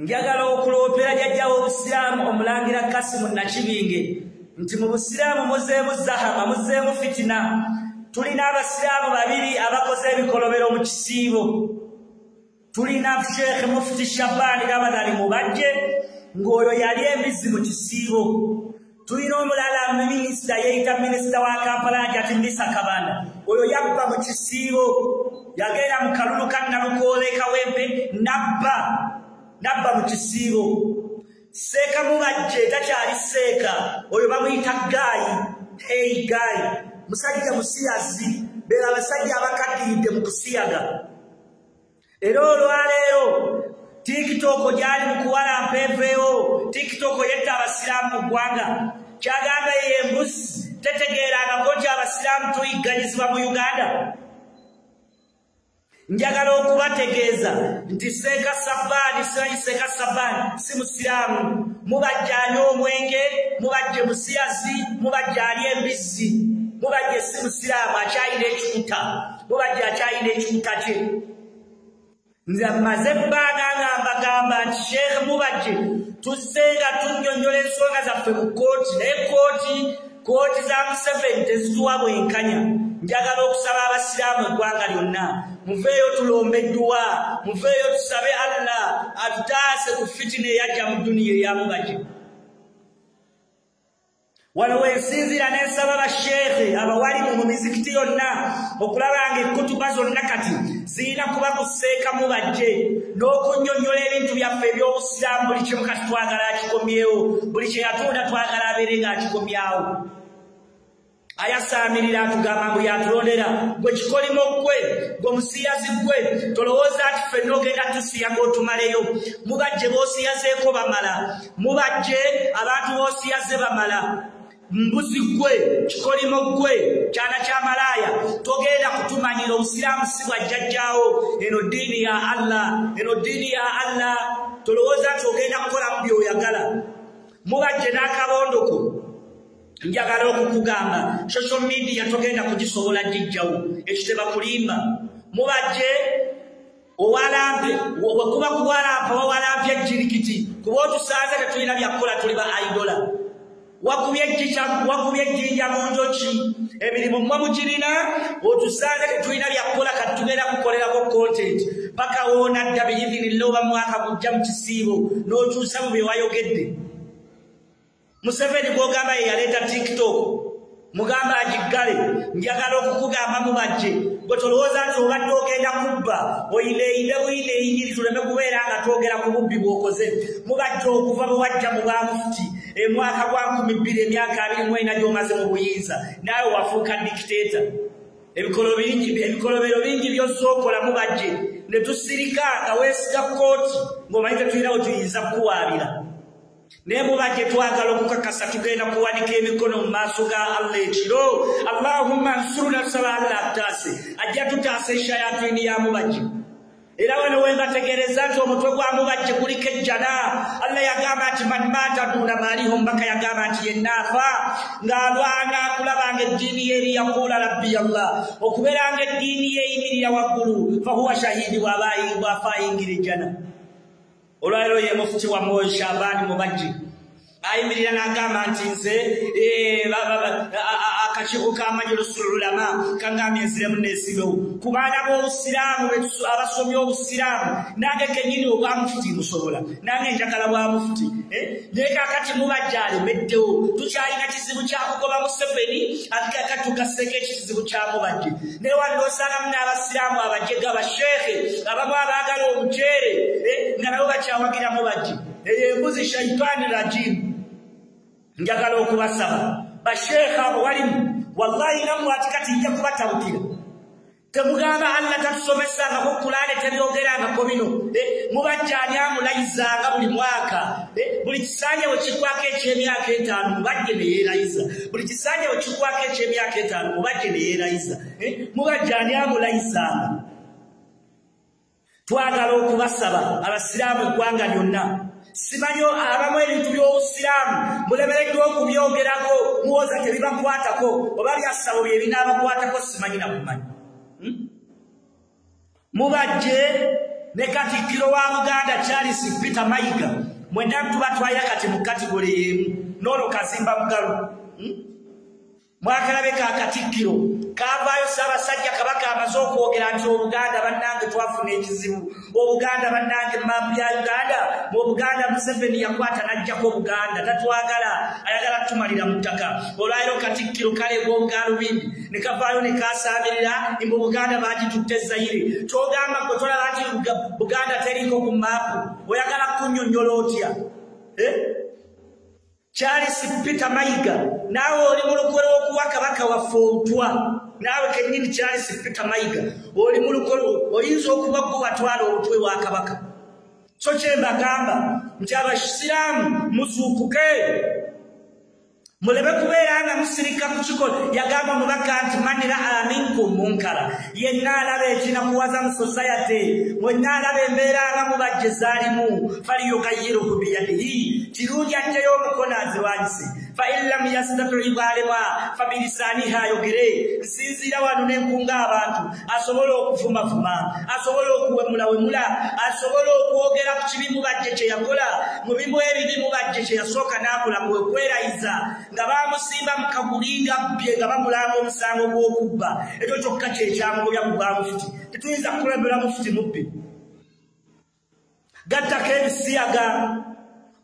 Njagala okuloopera jjajja w'obusiraamu omulangira Kasimu Nakibinge nti mu busiraamu muzeemu zahama, muzeemu fitina. Tulina abasiraamu babiri abakoze ebikolobero mu kisiibo. Tulina Sheikh Mufti Shabani Ramadhani Mubajje ng'oyo yali embizi mu kisiibo. Tulina omulala minisita yeeyita minisita wa Kampala Hajati Misa Kabanda, oyo yabba mu kisiibo, yagenda mu kalulu ka Nalukoola e Kawempe nabba mu kisiibo. Seeka Mubajje takyali seeka, oyo bamuyita Gaayi, hey Gaayi, musajja musiyazi, beera abasajja abakaddiridde mu kusiyaga. Era olwaleero TikTok gyali mu kuwalampa enveewo, TikTok yetta abasiraamu mu ggwanga. Kyagamba ye embuzi tetegeerangako nti abasiraamu tuyigganyizibwa mu Uganda. Njagala okubategeeza nti Seeka Sabaani, simanyi Seeka Sabaani si musiraamu. Mubajje anywa omwenge, mubajje musiyazi, mubajje alya embizzi, mubajje si musiraamu, akyayina ekikuta, mubajje akyayina ekikuta kye. Nze mmaze ebbanga nga mbagamba nti Sheikh Mubajje tuzze nga tunnyonnyola ensonga zaffe mu kkooti, naye kkooti za Museveni tezituwa bwenkanya. Njagala okusaba abasiraamu eggwanga lyonna, muveeyo tulombe edduwa, muveeyo tusabe Allah atutaase ku fitina eyajja mu dduniya eya Mubajje. Wano wensinziira n'ensaba basheekhe abawalimu mu mizikiti yonna okulaba nga ekkutuba zonna kati zirina kuba ku Seeka Mubajje n'okunnyonnyola ebintu byaffe eby'obusiraamu. Buli kimu kati twagala akikomyewo, buli kye yatunda twagala abeere ng'akikomyawo. Ayasaamirira atugamba mbu yatulondera, gwe kikolimo ggwe, gwe musiyazi ggwe, tolowooza nti ffenna ogenda tusiyaga otumaleyo. Mubajje b'osiyazeeko bamala, Mubajje abantu b'osiyaze bamala. Mbuzi ggwe, kikolimo ggwe, kyana kya malaaya, togenda kutumanyira. Obusiraamu si bwa jjajjaawo, eno ddiini ya Allah, eno ddiini ya Allah. Tolowooza nti ogenda kukolamu by'oyagala. Mubajje n'akabondoko, njagala okukugamba social media togenda kugisobola gijjawo, ekyo tebakulimba. Mubajje owalampe, wekuba kuwalampa wawalampye ejjirikiti, kuba otusanze tetulina byakukola, tuli ba idola. Wakubye ejjinja mu njoki, emirimu mmwe mugirina, otusanze tetulina byakukola, kati tugenda kukolerako content paka woonadda biidhinillah oba mwaka gujja mu kisiibo n'okyusa mu bye wayogedde. Museveni gw'ogamba ye yaleeta TikTok, mugamba agiggale. Njagala okukugamba Mubajje, gwe tolowooza nti obadde ogenda kubba, oyineeyine buyineyiniri tuleme kubeera nga twogera ku bubbi bw'okoze. Mubajje okuva bwe wajja mu bwamufuti emwaka gwa 2000, emyaka 24 gy'omaze mu buyinza, naawe wafuuka dictator. Ebikolobero bingi by'ozookola Mubajje, ne tusirika nga weesiga kkooti ng'omanyi tetulina we tuyinza kukuwaabira. Naye Mubajje twagala okukakasa tugenda kuwanika emikono mu maaso ga Allah ekiro. Allahumma nsuruna, tusaba Allah atutaase, ajja tutaasa eshayatini ya Mubajje. Era wano we mbategeereza nti omutwe gwa Mubajje guliko ejjana. Allah yagamba nti man maata duuna maalihi, omubaka yagamba nti yenna afa ng'alwana kulaba nga eddiini ye eri yakuula rabbi Allah, okubeera nga eddiini ye eyimirira waggulu, fahuwa shahidi, bw'afa ayingira ejjana. Olwaleero ye mufuti wa Mwoyo Shabani Mubajje ayimirira n'agamba nti nze akakiiko ka Majlisul Ulama kangambye nziremu neesibewo ku baana b'obusiraamu abasomye obusiraamu, nange kennyini obwa mufuti musobola, nange njagala bwa mufuti. Naye kaakati Mubajje alemeddewo, tukyalina kizibu kya kugoba Museveni, ate kaakati tugasseeko ekizibu kya Mubajje. Naye wano osangamu n'abasiraamu abajega, abasheekhe abamu abaagala omuceere nga nabo bakyawagira Mubajje. Eyo embuzi shaitaani rajimu. Njagala okubasaba basheekhe abo walimu, wallahi nammwe ati kati nja kubatabukira. Temugamba Allah tatusomesangako Kulaane, tebyogerangako bino. Mubajje ani amulayizanga buli mwaka? Buli kisanja bwe kiggwako eky'emyaka 5 Mubajje ne yeerayiza. Buli kisanja bwe kiggwako eky'emyaka 5 Mubajje ne yeerayiza. Mubajje ani amulayizanga? Twagala okubasaba abasiraamu eggwanga lyonna, simanyi abamu ebintu by'obusiraamu mulemereddwa okubyogerako, muwoza tebibakwatako, oba byasabo bye binaabakwatako simanyi na kumanya. Mubajje ne Katikkiro wa Buganda Charles Peter Mayiga mwenna tubatwalira kati mu kategori y'emu n'olwo Kazimba Mugalu. Mwakalabe ka Katikkiro kavaayo Ssaabasajja Kabaka amaze okwogera nti Obuganda bannange twafuna ekizibu, Obuganda bannange maapu ya Uganda, mu Buganda Museveni yakwata n'aggyako Obuganda, tatwagala, ayagala tumalira mu ttaka. Olwaleero Katikkiro kale gw'obugaalubindi ne kavaayo ne kaasaamirira mbu Buganda baagitutte Zaire. Ky'ogamba gwe tolaba nti Buganda teriiko ku maapu, oyagala kunnyonnyola otya? Charles Peter Mayiga, naawe oli mu lukwe lw'okuwa Kabaka waffe obutwa. Naawe kennyini Charles Peter Mayiga oli mu lukwe, oyinza okuba gwe watwala obutwe wa Kabaka. So kye mbagamba nti Abasiraamu muzuukuke, muleme kubeera nga musirika ku kikolo. Yagamba mubaka nti man ra'a minkum munkara, yenna alaba ekinakuwaza mu society, mwenna alaba embeera nga mubajje zaalimu, faliyugayyiruhu biyadihi, kirungi aggyeyo omukono azirwanyise. Fa in lam yastati' bw'alemwa fabilisaanihi, ayogere. Nsinziira wano ne nkunga abantu asobole okuvumavuma, asobole okuwemulawemula, asobole okwogera ku kibi mubajje kye yakola, mu bimu ebibi mubajje kye yasooka n'akola kwe kwerayiza nga bamusimba mu kaguli nga bbye nga bamulanga omusango gw'okubba. Ekyo kyokka kye kyamugobya ku bwa mufuti. Tetuyinza kukulembera mufuti mubbi. Gattako ebisiyaga.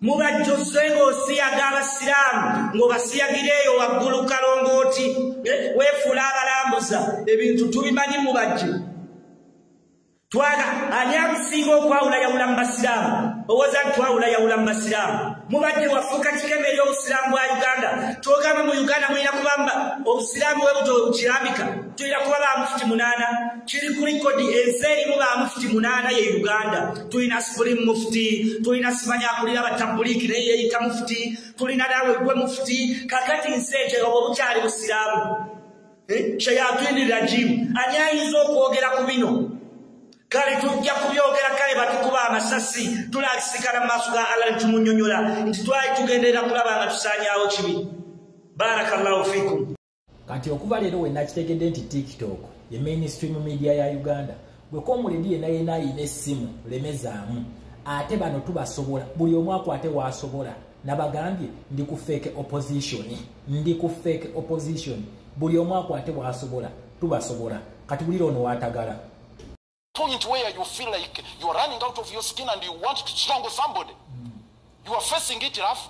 Mubajje ozze ng'osiyaga Abasiraamu, ng'obasiyagira eyo waggulu kalongooti, weefuula abalambuza. Ebintu tubimanyi mubajje. Twaga ani amusinga okwawulayawula mu Basiraamu? Owooza nti twawulayawula mu Basiraamu? Mubajje wafuuka kikeme eri Obusiraamu bwa Uganda. Twogamba mu Uganda mulina kubamba Obusiraamu bwe buto kirambika, tulina kuba ba mufuti 8. Kiri ku likodi ensi erimu ba mufuti 8 ye Uganda. Tulina Supreme Mufti, tulina simanya akulira abatabuliki naye yeeyita mufuti, tulina naawe gwe mufuti. Kakati nsi ekyo obwo bukyali Busiraamu. Shayatini rajim, ani ayinza okwogera ku bino? Kale tujja kubyogera, kale batukuba amasasi, tulakisikana mu maaso ga Allah ne tumunyonnyola nti twali tugenderera kulaba nga tusaanyaawo kibi. Barakallahu fikum. Kati okuva leero we nakitegedde nti TikTok ye mainstream media ya Uganda, gwe komuledi yenna yenna ayina essimu lemezaamu, ate bano tubasobola, buli omu akwate waasobola. Nabagambye ndi ku fake opposition, ndi ku fake opposition, buli omu akwate waasobola, tubasobola. Kati bulira ono waatagala. Point where you feel like you are running out of your skin and you want to strangle somebody. You are facing it rough.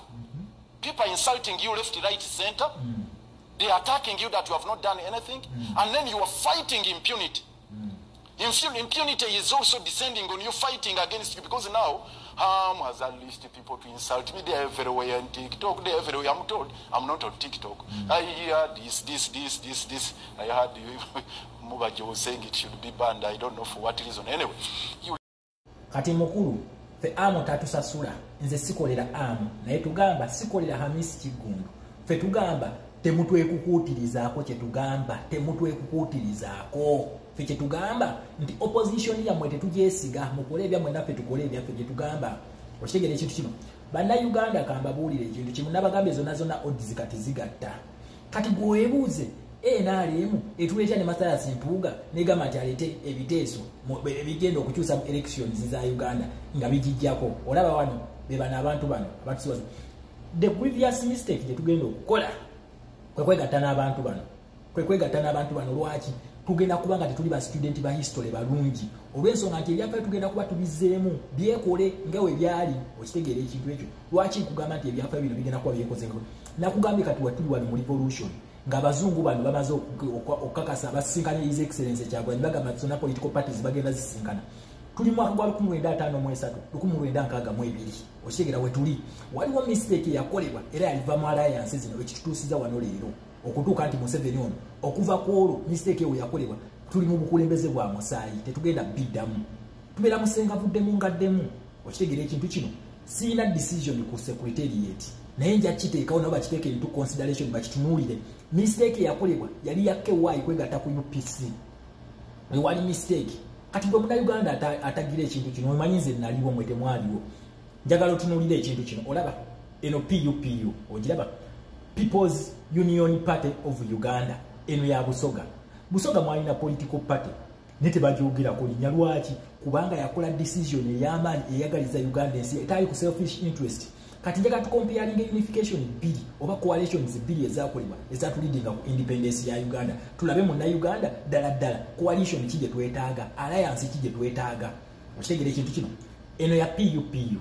People are insulting you left, right, center. They are attacking you that you have not done anything. And then you are fighting impunity. Impunity is also descending on you, fighting against you, because now harm has unleashed people to insult me. They are everywhere on TikTok. They are everywhere. I'm told I'm not on TikTok. I hear this, this, this, this, this. I heard you, Mubajje was saying it should be banned. I don't know for what reason. Anyway, you. Kati mukulu fe amo tatusasula, nze sikolera amo naye tugamba sikolera Hamisi Kiggundu. Fe tugamba temutwekukuutirizaako, kye tugamba temutwekukuutirizaako. Ffe kye tugamba nti opposition yammwe tetugyesiga, mukole ebyammwe naffe tukole ebyaffe. Kye tugamba okitegeera ekintu kino. Bannayuganda kambabuulire ekintu kimu, nabagambye zonna zonna odds kati zigatta. Kati gweweebuuze NRM etuleeta ne Mathias Mpuuga negamba nti aleete ebiteeso ebigenda okukyusa elections za Uganda nga bigijjako. Olaba wano be bano abantu bano abatusiwaza. The previous mistake gye tugenda okukola kwe kwegatta n'abantu bano, kwe kwegatta n'abantu bano. Lwaki tugenda kuba nga tetuli ba student ba history balungi? Olw'ensonga nti ebyafaayo tugenda kuba tubizzeemu byekole nga we byali. Okitegeera ekintu ekyo? Lwaki nkugamba nti ebyafaayo bino bigenda kuba byekoze? Nakugambye kati watuli wano mu revolution ng'abazungu bano bamaze okukakasa abasisinkanye His Excellency Kyagulanyi, bagamba nti zonna political parties bagenda zisinkana. Tuli mwaka gwa 1953 1962. Okitegeera we tuli? Waliwo mistake eyakolebwa era yaliva mu alliance zino ekitutuusiza wano leero okutuuka nti Museveni ono okuva ku olwo mistake eyo yakolebwa, tuli mu bukulembeze bwa musaayi, tetugenda biddamu, tubeera musengavuddemu ngaddemu. Okitegeera ekintu kino? Siina decision ku secretariat, naye nja kiteekawo nabo bakiteeke into consideration, bakitunuulire. Mistake eyakolebwa yali ya KY kwegatta ku UPC, ewali mistake. Kati gwe Munnayuganda atagira ekintu kino, omanyi nze naliwo, mwe temwaliwo, njagala otunuulire ekintu kino. Olaba eno PUPU, ogiraba People's Union Party of Uganda, eno ya Busoga. Busoga mwalina political party. Ne tebagyogerako linnya. Lwaki? Kubanga yakola decision ey'amaanyi eyagaliza Uganda ensi, etaali ku selfish interest. Kati njagala tucomparinga unification bbiri oba coalitions bbiri ezakolebwa ezatulidinga ku independence ya Uganda, tulabe munnauganda ddala ddala coalition ki gye twetaaga, alliance ki gye twetaaga. Okitegeera ekintu kino? Eno ya PUPU,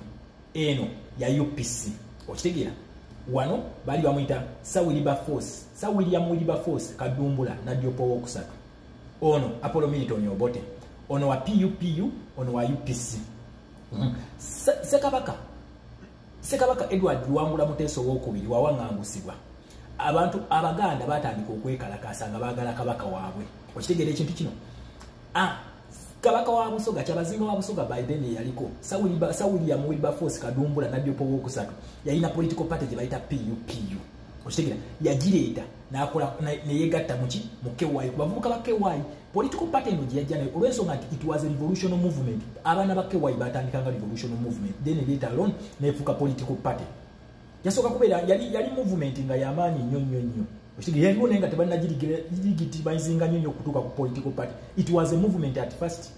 eno ya UPC. Okitegeera? Wano baali bamuyita Sir Wilberforce, Sir William Wilberforce Kadumbula Nadiope owokusatu. Ono Apollo Milton Obote, ono wa PUPU, ono wa UPC. Ssekabaka Edward Luwangula Muteesa owokubiri wawaŋŋangusibwa, abantu Abaganda batandika okwekalakaasa nga baagala kabaka waabwe. Okitegeera ekintu kino? Kabaka wa Busoga, Kyabazinga wa Busoga by then yaliko Sir William Wilberforce Kadumbula Nadiope owokusatu, yalina political party gye bayita PUPU. Okitegeera? Yagireeta n'akola neyegatta muki? Mu KY, ku bavubuka ba KY. Political party eno gye yajja nayo olw'ensonga nti it was a revolutionary movement. Abaana ba KY batandikanga revolutionary movement, then later on nefuuka political party. Yasooka kubeera yali movement nga yamaanyi nnyo nnyo nnyo. Okitegeera? Yaliwo naye nga tebannagilegitimizinga nnyo nnyo okutuuka ku political party. It was a movement at first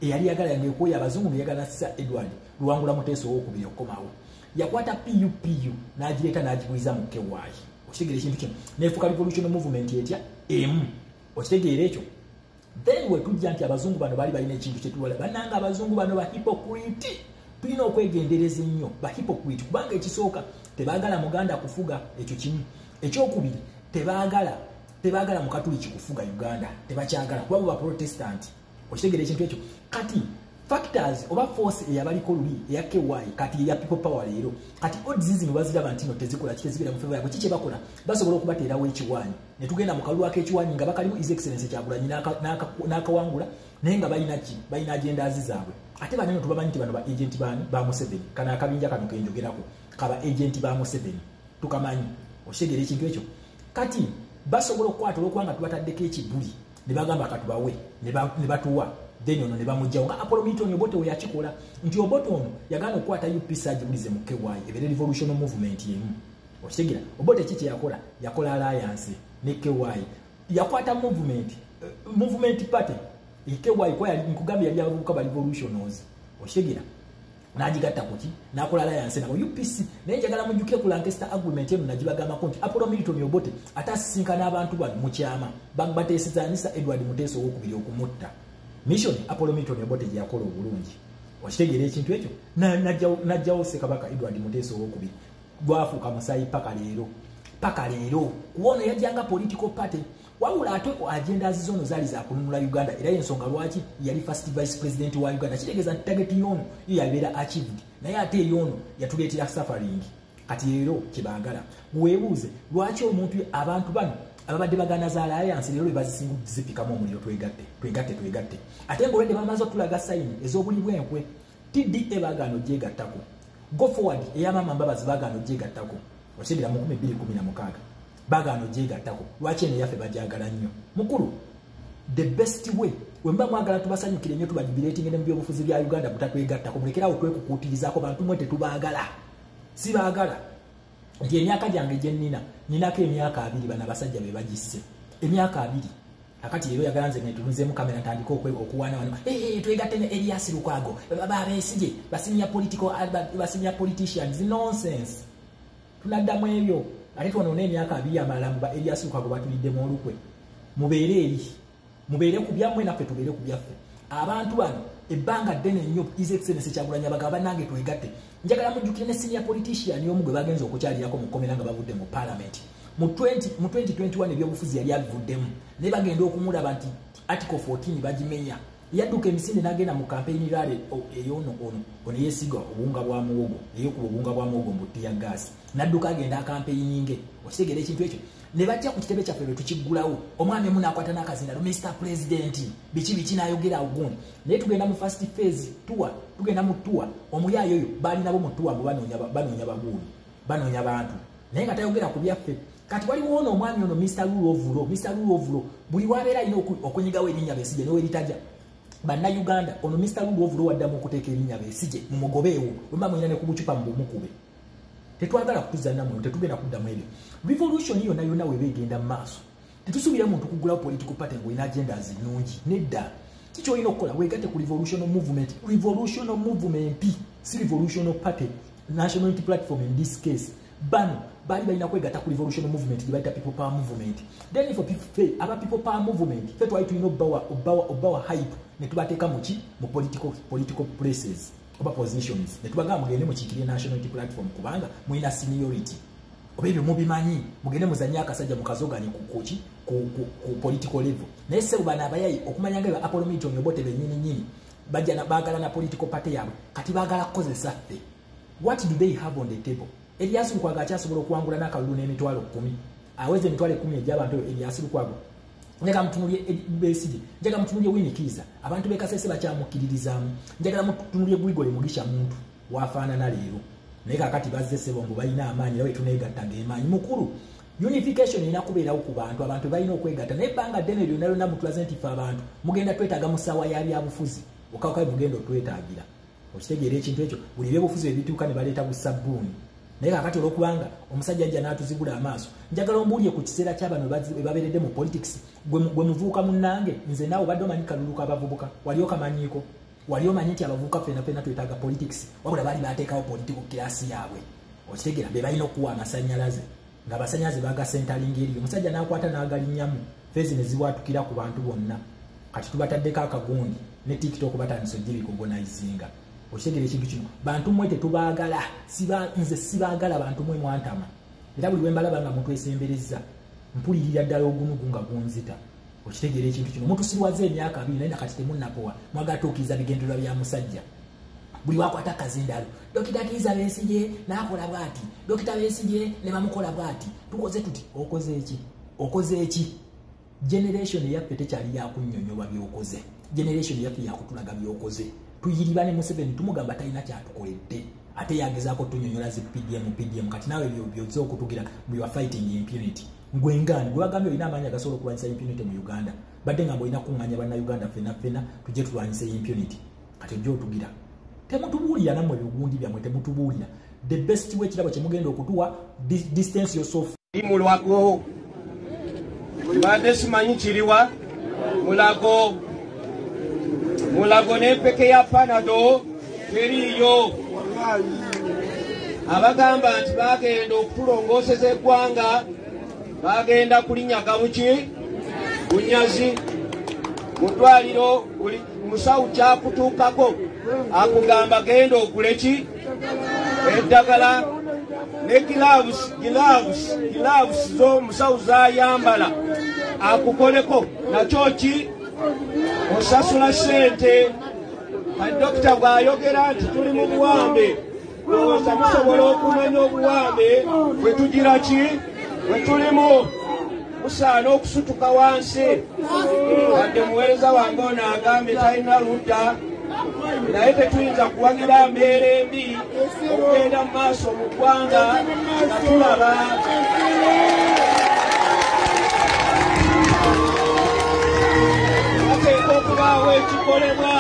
eyali yagala ngaekwoya abazungu, ngeyagala Sir Edward Luwangula Muteesa owokubiri okukomawo. Yakwata PUPU n'agireeta n'agigwiza mu KY. Okitegeera ekintu kino? Nefuuka revolution movement etya? Emu. Okitegeera ekyo? Then wetujja nti abazungu bano baali balina ekintu kyetuwala. Bannanga, abazungu bano ba hypocrite, tulina okwegendereza ennyo. Ba hypocrite kubanga ekisooka tebaagala muganda kufuga, ekyo kimu. Ekyokubiri, tebaagala mukatuliki kufuga Uganda, tebakyagala kuba bo ba Protestant. Okitegeera ekintu ekyo? Kati factors oba force eyabaliko luli eya KY, kati eya People Power leero. Kati odds zino baziraba nti no tezikola, kitezibira mu favor yabwe. Kiki kyebakola? Basobola okubateerawo ekiwaanyi ne tugenda mu kalulu ak'ekiwaanyi nga bakalimu His Excellence Kyagulanyi n'akawangula, naye nga balina ki? Balina agendas zaabwe. Ate banene tubamanyi nti bano ba agent baani? Ba Museveni. Kano akabinja kano kenjogerako kaba agent ba Museveni, tukamanyi. Okitegeera ekintu ekyo? Kati basobola okukwata olwokubanga tubataddeko ekibuli ne bagamba katubawe, ne batuwa, then ono ne bamugjawo nga Apollo Milton Obote we yakikola, nti Obote ono yagaana okukwata UPC agibulize mu KY ebeere revolution movement emu. Okitegeera? Obote ki kyeyakola? Yakola alliance ne KY, yakwata movement party KY kwa yali nkugambye yali abavubuka ba revolutioners. Okitegeera? N'agigatta kuki? N'akola alliance nabo UPC. Naye njagala mujjukire ku Lancaster Agreement eno, nagibagambako nti Apollo Milton Obote ate asisinkana abantu bano mu kyama, bateesezanisa Edward Muteesa owokubiri okumutta. Mission Apollo Milton Obote gye yakola obulungi. Okitegeera ekintu ekyo? N'aggyawo Ssekabaka Edward Muteesa owokubiri, gwafuuka musaayi paka leero, paka leero. Kuwono yajjanga political party, wabula ate agendas zono zaali zakununula Uganda, era yensonga lwaki yali first vice president wa Uganda. Kitegeeza nti target yono yo yabeera achieved, naye ate eyono yatuleetera suffering. Kati leero kyebaagala, weebuuze lwaki omuntu abantu bano ababadde bagana za alliance leero bebazisinga zipikamu omuliro, twegatte, twegatte, twegatte, ate ng'olwedde bamaze otulaga sign ez'obuli bw'enkwe. TDA baagaana ogyegattako, Go Forward ey'amaama Mbabazi baagaana ogyegattako. Okitegeera? Mu 2016 baagaana ogyegattako. Lwaki eno eyaffe bajagala nnyo? Mukulu, the best way wemba mwagala tubasanyukire nnyo, tubajubilatinge ne mu byobufuzi bya Uganda, butatwegattako. Mulekerawo twekukuutirizaako. Bantu mwe, tetubaagala, sibaagala. Nti emyaka gyange gye nnina, ninako emyaka 20, bano abasajja be bagisse emyaka 20. Akati leero yagala nze netunzeemu kamera ntandika okuwaana wano, twegatte ne Erias Lukwago, babesigye ba political, ba politicians. Nonsense! Tunaddamu ebyo ate twonoona emyaka 20 amalala mu ba Erias Lukwago batuliddemu olukwe. Mubeere eri, mubeere ku byammwe, naffe tubeere ku byaffe. Abantu bano ebbanga ddene nnyo His Excellence Kyagulanyi abagamba, bannange twegatte. Njagala mujjukire ne senior politician omu gwe bagenza okukyalirako mu kkomera nga bavudde mu parliament mu 2021. Ebyobufuzi yali abivuddemu, naye bagenda okumulaba nti article 14 bagimenya, yadduka emisinde n'agenda mu campaign rally eyono ono ono yeesiga obuwunga bwa muwogo, eyokuba obuwunga bwa muwogo mu tear gas, n'adduka agenda acampaigninge. Okitegeera ekintu ekyo? Ne bajja ku kitebe kyaffe lwe tukiggulawo, omwami omu n'akwata n'akazindalo, "Mr President," biki biki, n'ayogera ogundi. Naye tugenda mu first phase tour, tugenda mu tour, omuyaayo oyo baalinabo mu tour mbu banoonya baguuli, banoonya bantu, naye nga tayogera ku byaffe. Kati waliwo ono omwami ono Mr Lulovulo, Mr Lulovulo buli wabeera alina okunyigawo erinnya Besigye noweritajja. Bannayuganda, ono Mr Lulovulo waddamu okuteeka erinnya Besigye, mumugobeewo. Wemba mulina ne ku bucupa mubumukube. Tetwagala kutuzanna muno, tetugenda kuddamu ebyo. Revolution yonna yonna weba egenda mu maaso, tetusuubira muntu kugulawo political party ng'olina agendas nnungi, nedda. Kiki olina okukola? Weegatte ku revolutional movement. Revolutional movement, si revolutional party, National Unity Platform in this case. Bano bali balina kwegatta ku revolutional movement gye bayita People Power Movement. Then for aba People Power Movement, ffe twali tulina obbawa hype ne tubateeka muki mu political places oba positions, ne tubagamba mugende mukiikirire National Unity Platform kubanga mulina seniority oba ebyo mubimanyi, mugende muzanye akasajja mukazoganye kuki ku political level. Naye ssebo bano abayayi okumanya nga ba Apollo Milton Obote bennyini nnyini bajja baagala na political party yaabwe, kati baagala kukozesa ffe. What do they have on the table? Erias Lukwago akyasobola okuwangula n'akalulu n'emitwalo 10, aweza emitwalo 10 egy'abantu. Erias Lukwago njagala mutunulye Besigye, njagala mutunulye Winnie Kiiza, abantu b'e Kasese bakyamukkiririzaamu, njagala mutunulye Gregory Mugisha Muntu wafaanana leero. Naye kaakati bazze ssebo mbu balina amaanyi, era wetuneegatta g'emaanyi. Mukulu, unification erina kubeerawo ku bantu, abantu balina okwegatta, naye ebbanga ddene lyonna lyonna mutulaze nti ffe abantu mugenda twetaaga mu ssaawa ya byabufuzi, okawukawe mugenda otwetaagira. Okitegeera ekintu ekyo? Buli ebyobufuzi ebituuka ne baleeta busabbuuni. Naye kaakati olwokubanga omusajja ajja n'atuzibula amaaso, njagala ombuulye ku kiseera ky'abano babeeredde mu politics. Gwe muvubuka munnange, nze naawe obadde omanyi kalulu k'abavubuka, wali okamanyiiko? Wali omanyi nti abavubuka ffenna ffenna twetaaga politics? Wabula baali baateekawo political class yaabwe. Okitegeera? Be balina okuwa amasannyalaze, ng'amasannyalaze bagasentalinga eriyo, omusajja n'akwata n'agalinnyamu, feezi ne zibwatukira ku bantu bonna. Kati tubataddeko akagundi ne TikTok batandise ogirikogonizinga. Okitegeera ekintu kino? Bantu mmwe tetubaagala, nze sibaagala bantu mmwe mwantama. Era buli lwe mbalaba nga mutwesemberezza mpulirira ddala ogunugu nga gunzita. Okitegeera ekintu kino? Mutusirwaza emyaka 20 naye nakati temunnapowa, mwagala tuukiriza bigendererwa bya musajja. Buli wakwata akazindaalo, Dokita Kiiza Besigye n'akola bw'ati, Dokita Besigye ne bamukola bw'ati, tukoze tuti. Okoze eki? Okoze eki? Generation eyaffe tekyali yakunnyonnyolwa by'okoze, generation eyaffe yakutulaga by'okoze. Tuyiriba ne Museveni tumugamba talina kyatukoledde, ate yagezaako tunyonyola zi PDM PDM. Kati naawe byozze okutugira you are fighting impunity. Gwe ngani gwe bagambye olina amaanyi agasobola okulwanyisa impunity mu Uganda? Badde nga olina kuŋŋaanya bannayuganda ffenna ffenna tujje tulwanyise impunity, kati ojja otugira. Temutubuulira nammwe ebigundi byammwe, temutubuulira. The best way, ekirabo kye mugenda okutuwa, distance yourself. Mulago mbadde simanyi kiriwa Mulago. Mulago n'empeke ya Panado teriiyo. Abagamba nti bagenda okutulongooseza eggwanga bagenda kulinyaga buki bunyazi. Mu ddwaliro buli musawo kyakutuukako akugamba genda ogule ki eddagala, ne gloves z'omusawo z'ayambala akukoleko nakyo ki osasula ssente. Kati dokita bw'ayogera nti tuli mu buwambe, lowooza musobola okumanya obuwambe bwe tugira ki bwe tulimu. Musaana okusutuka wansi. Wadde muweereza wange ono agambye talina ludda, naye tetuyinza kuwagira mbeera embi okugenda mu maaso mu ggwanga nga tulaba. Bateeka okubaawo ekikolebwa.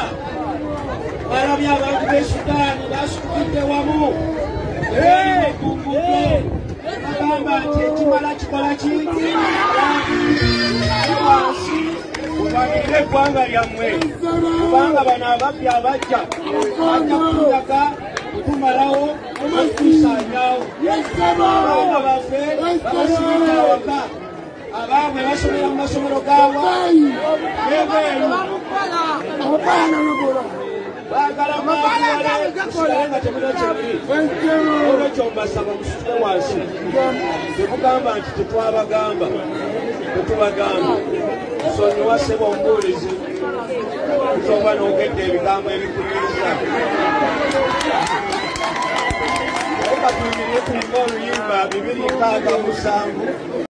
Balabye abantu b'e Sudaani basitukidde wamu bagamba nti ekimala kikola ki wansi, mulwanirire eggwanga lyammwe, kubanga bano ababbi abajja bajja kutunyaga, kutumalawo, okutusaanyaawo. Abaana baffe babasibidde awaka, abaabwe basomera mu masomero gaawa n'ebweru. Baagala mwakuwale musigale nga temulina kyemuli. Olwekyo mbasaba musituke wansi. Temugamba nti tetwabagamba, tetubagamba. Nsonyiwa ssebo omubuulizi, kusobola n'ogedde ebigambo ebikunyiiza. Naye katuyimirire tuyimbe oluyimba 267.